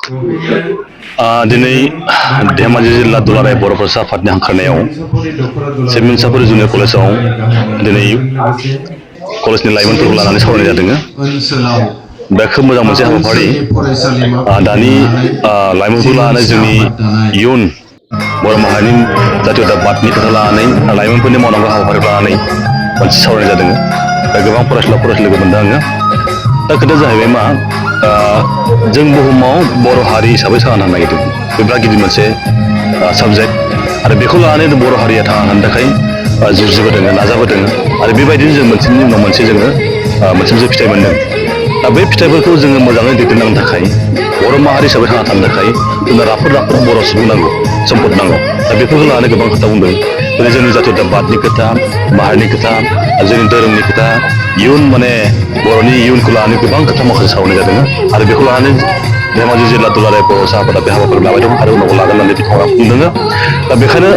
दिनै धेमाजि जिल्ला दुलाराय बर' फरायसा आफादनि हांख्रायनायाव सेन्ट मिन्सापुरि जुनियर कलेजाव दिनै कलेजनि लाइमोनफोरखौ लानानै सावरायनाय जादों। दा खोब मोजां मोनसे हाबाफारि दानि लाइमोनफोरखौ लानानै जोंनि इयुन बर' माहारिनि जातीयता बादनि खोथा लानानै लाइमोनफोरनि मावनांगौ हाबाफारिखौ लानानै मोनसे सावरायनाय जादों। दा गोबां फरायसुला लोगो मोनदों आङो। दा खोथाया जाहैबाय मा जों बुहुमाव बर' हारि हिसाबै थांना थानो नागिरदों। बे बिराद गिदिर मोनसे साबजेक्ट आरो बेखौ लानानै बर' हारिया थांना थानो थाखाय जुजिबोदों, नाजाबोदों आरो बेबायदिनो जों मोनसेनि उनाव मोनसे जोङो मोनसे फिथाइ मोनदों। दा बै फिथाइफोरखौ जोङो मोजाङै दैदेनलांनो थाखाय बर' माहारि हिसाबै थांना थानो थाखाय जोंनो राफोद बर' सुबुं नांगौ, सम्पद नांगौ। दा बेफोरखौ लानानै गोबां खोथा बुंदों। जेरै जोंनि जातीयता बादनि खोथा, माहारिनि खोथा, जोंनि धोरोमनि खोथा, इयुन बर'नि इयुनखौ लानानै गोबां खोथा माखासे सावरायनाय जादों आरो बेखौ लानानै धेमाजि जिल्ला दुलाराय बर' आफादा बे हाबाफारिखौ लाबाय दं आरो उनाव लागोन होननानै बिथांमोना बुंदों। दा बेखायनो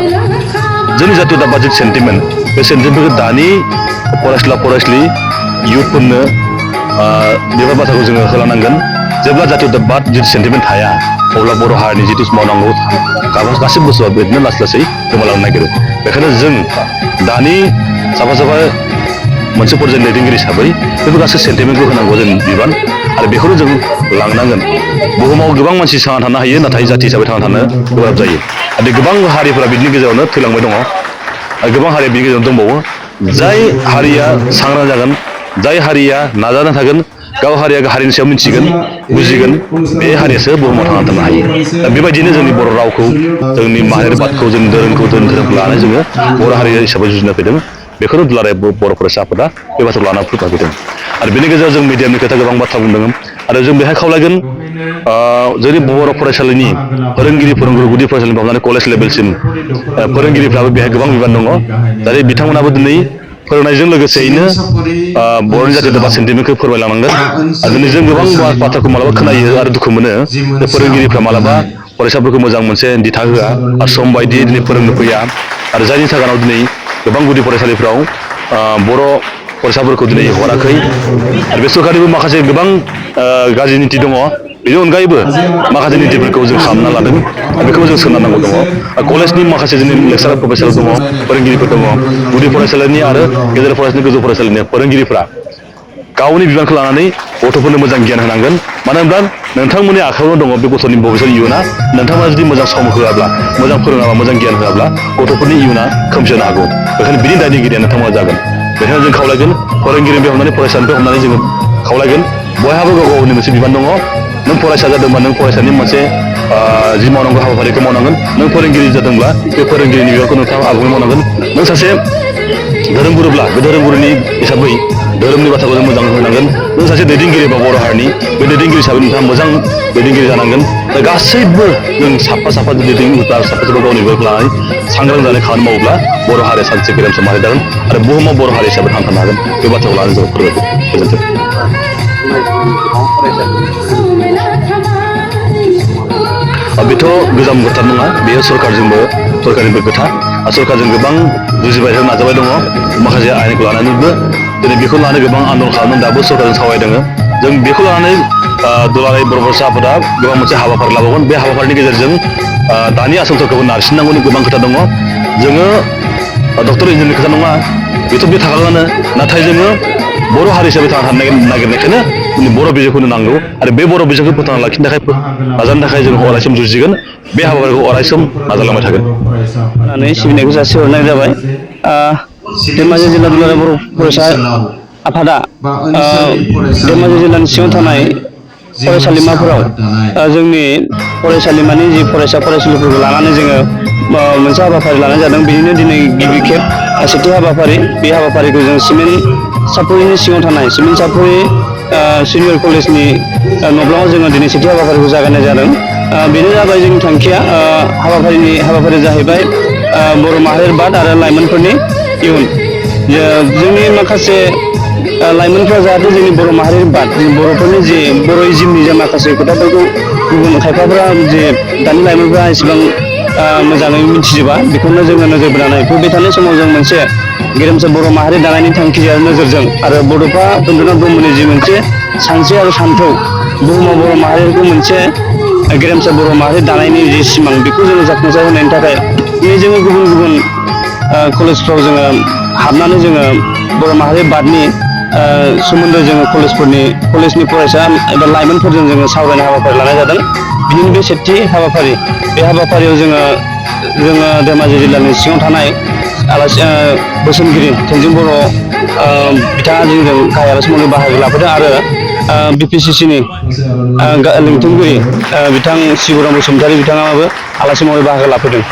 जोंनि जातीयता बाद जिथु सेन्टिमेन्ट, बे सेन्टिमेन्टखौ दानि फरायसुलि इयुथफोरनो बेफोर बाथ्राखौ जोङो होलांनांगोन। जेब्ला जातीयता बाद जिथु सेन्टिमेन्ट थाया, अब्ला बर' हारिनि जिथु मावनांगौ गासैबो बुस्थुआ बिदिनो लासै लासै गोमालांनो नागिरो। बेखायनो जों दानि साफा मोनसे फरायसानि दैदेनगिरि हिसाबै बेफोर गासै सेन्टिमेन्टखौ होनांगौ जोंनि बिबान आरो बेखौनो जों लांनांगोन। बुहुमाव गोबां मानसि थांना थानो हायो, नाथाय जाथि हिसाबै थांना थानो गोब्राब जायो। आरो गोबां हारिफोरा बिनि गेजेरावनो थैलांबाय दङ आरो गोबां हारिया बिनि गेजेरावनो दंबावो। जाय हारिया सांग्रां जागोन, जाय हारिया नाजाना थागोन, गाव हारिया हारिनि सायाव मिथिगोन, बुजिगोन, बे हारियासो बुहुमाव थांना थानो हायो। दा बेबायदिनो जोंनि बर' रावखौ, जोंनि माहारियारि बादखौ, जोंनि धोरोमखौ लानानै जोङो बर' हारि हिसाबै जुजिना फैदों। बेखौनो दुलाराय बर' फरायसा आफादा बे बाथ्राखौ लानानै फैदों। आरो बेनि गेजेराव जों मिडियामनि खोथा गोबां बाथ्रा बुंदों आरो जों बेहाय खावलायगोन जोंनि बर' फरायसालिनि फोरोंगिरि, गुदि फरायसालिनिफ्राय हमनानै कलेज लेभेलसिम फोरोंगिरिफ्राबो बेहाय गोबां बिबान दङ। जाहाथे बिथांमोनाबो दिनै फोरोंनायजों लोगोसेयैनो बर'नि जातीयता बाद सेन्टिमेन्टखौ फोरमायलांनांगोन। आरो दिनै जों गोबां बाथ्राखौ मालाबा खोनायो आरो दुखु मोनो जे फोरोंगिरिफ्रा मालाबा फरायसाफोरखौ मोजां मोनसे दिथा होआ आरो सम बायदियै दिनै फोरोंनो फैया आरो जायनि थाखायनो दिनै गोबां गुदि फरायसालिफ्राव बर' फरायसाफोरखौ दिनै हराखै आरो बे सरखारनिबो माखासे गोबां गाज्रि निति दङ। बेनि अनगायैबो माखासे नितिफोरखौ जों खालामना लादों आरो बेखौबो जों सोनारनांगौ दङ। कलेजनि माखासे जोंनि लेक्सारार प्रफेसार दङ, फोरोंगिरिफोर दङ। गुदि फरायसालिनि आरो गेजेर फरायसालिनि, गोजौ फरायसालिनि फोरोंगिरिफ्रा गावनि बिबानखौ लानानै गथ'फोरनो मोजां गियान होनांगोन। मानो होनब्ला नोंथांमोननि आखायावनो दङ बे गथ'नि भबिष्यत इयुना। नोंथांमोना जुदि मोजां सम होआब्ला, मोजां फोरोङाब्ला, मोजां गियान होआब्ला गथ'फोरनि इयुना खोमसि जानो हागौ। बेखायनो बिनि दायनिगिरिया नोंथांमोना जागोन। बेखायनो जों खावलायगोन, फोरोंगिरिनिफ्राय हमनानै फरायसानिफ्राय हमनानै जोङो खावलायगोन, बयहाबो गाव गावनि मोनसे बिबान दङ। नों फरायसा जादोंबा नों फरायसानि मोनसे जि मावनांगौ हाबाफारिखौ मावनांगोन। नों फोरोंगिरि जादोंब्ला बे फोरोंगिरिनि बिबानखौ नोंथाङा आबुङै मावनांगोन। नों सासे धोरोमगुरुब्ला बे धोरोमगुरुनि हिसाबै धोरोमनि बाथ्राखौ जों मोजां होनांगोन। नों सासे दैदेनगिरि बा बर' हारिनि बे दैदेनगिरि हिसाबै नोंथाङा मोजां दैदेनगिरि जानांगोन। दा गासैबो जों साफा दैदेनगिरिफ्रा साफा गावनि बिबानखौ लानानै सांग्रां जानानै खामानि मावोब्ला बर' हारिया सानसे गेरेमसा माहारि जागोन आरो बुहुमाव बर' हारि हिसाबै थांना थानो हागोन। बे बाथ्राखौ लानानै जों फोरमायदों। गोजोन्थों। बेथ' गोजाम खोथा नङा, बेयो सरकारनिबो खोथा। सरकारजों गोबां बुजिबाय थानो नाजाबाय दङ, माखासे आयेनखौ लानानैबो दिनै बेखौ लानानै गोबां आन्दलन खालामदों। दाबो सरकारजों सावरायदों। जों बेखौ लानानै दुलाराय बर' फरायसा आफादा गोबां मोनसे हाबाफारि लाबावगोन। बे हाबाफारिनि गेजेरजों दानि आसाम सरकारखौ नारसिननांगौनि गोबां खोथा दङ। जोङो डक्टर इन्जिनियारनि खोथा नङा, बेथ' बे थाखागोनानो। नाथाय जोङो बर' हारि हिसाबै थांना थानो नागिरनायखायनो जोंनि बर' बिजोंखौनो नांगौ आरो बे बर' बिजोंखौ फोथांना लाखिनो थाखाय नाजानो थाखाय जों अरायसम जुजिगोन। बे हाबाफारिखौ अरायसम नाजालांबाय थागोन होननानै सिबिनायखौ जासिहरनाय जाबाय। धेमाजि जिल्ला दुलाराय बर' फरायसा आफादा धेमाजि जिल्लानि सिङाव थानाय फरायसालिमाफोराव जोंनि फरायसालिमानि जि फरायसा फरायसुलिफोरखौ लानानै जोङो मोनसे हाबाफारि लानाय जादों। बिदिनो दिनै गिबि खेब सेथि हाबाफारि, बे हाबाफारिखौ जों सिमेन्ट सिङाव थानाय सिमेन्ट सापुरि सिनियर कलेजनि नब्लाङाव जोङो दिनै सेथि हाबाफारिखौ जागायनाय जादों। बेनो जाबाय जोंनि थांखिया। हाबाफारिया जाहैबाय बर' माहारि बाद आरो लाइमोनफोरनि इयुन। जोंनि माखासे लाइमोनफ्रा जाहाथे जोंनि बर' माहारिनि बाद, बर'फोरनि जे बर'इजिमनि जे माखासे खोथाफोरखौ गुबुन खायफाफोरा जे दानि लाइमोनफ्रा एसेबां मोजाङै मिथिजोबा, बेखौनो जोङो नोजोर बोनानै फैबाय थानाय समाव जों मोनसे गेरेमसा बर' माहारि दानायनि थांखि आरो नोजोरजों आरो बड'फा उपेन्द्रनाथ ब्रह्मनि जि मोनसे सानस्रि आरो सान्थौ, बुहुमाव बर' माहारिखौ मोनसे गेरेमसा बर' माहारि दानायनि जि सिमां बेखौ जोङो जाफुंसार होनायनि थाखाय दिनै जोङो गुबुन गुबुन कलेजफ्राव जोङो हाबनानै जोङो बर' माहारि बादनि सोमोन्दै जोङो कलेजनि फरायसा एबा लाइमोनफोरजों जोङो सावरायनाय हाबाफारि लानाय जादों। बिदिनो बे सेथि हाबाफारि बे हाबाफारियाव जोङो धेमाजि जिल्लानि सिङाव थानाय बोसोनगिरि थेंजिं बर' बिथाङा जोंजों गाहाय आलासि महरै बाहागो लाफैदों आरो BPCCनि लिंथुमगिरि बिथां शिबराम बसुमतारी बिथाङाबो आलासि महरै बाहागो लाफैदों।